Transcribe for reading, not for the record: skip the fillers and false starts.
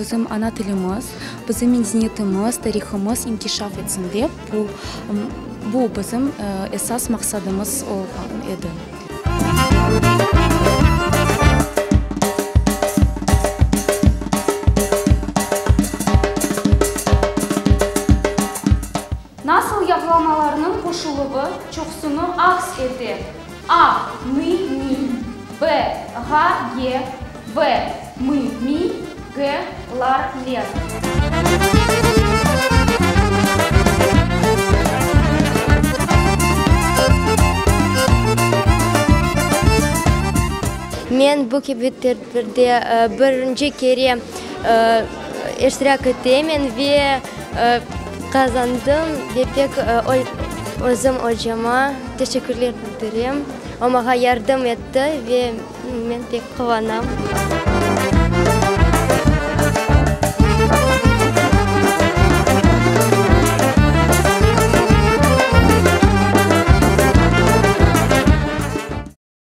Bizim ana tilimiz, bizim medeniyetimiz, tarihımız inkişaf etsin dep, bu, bu bizim esas maqsadımız olğan edi. Nasıl yağlamalarnıñ qoşuluvı çoqsunı aks ete, A, nı, ni, B, ğa, ge, V, mı, mi, G, lar, ler. Men bu kibi tedbirde birinci kere iştirak etemen ve qazandım ve pek özüm ocama teşekkürler bildirem. O maña yardım etti ve men pek quvanam.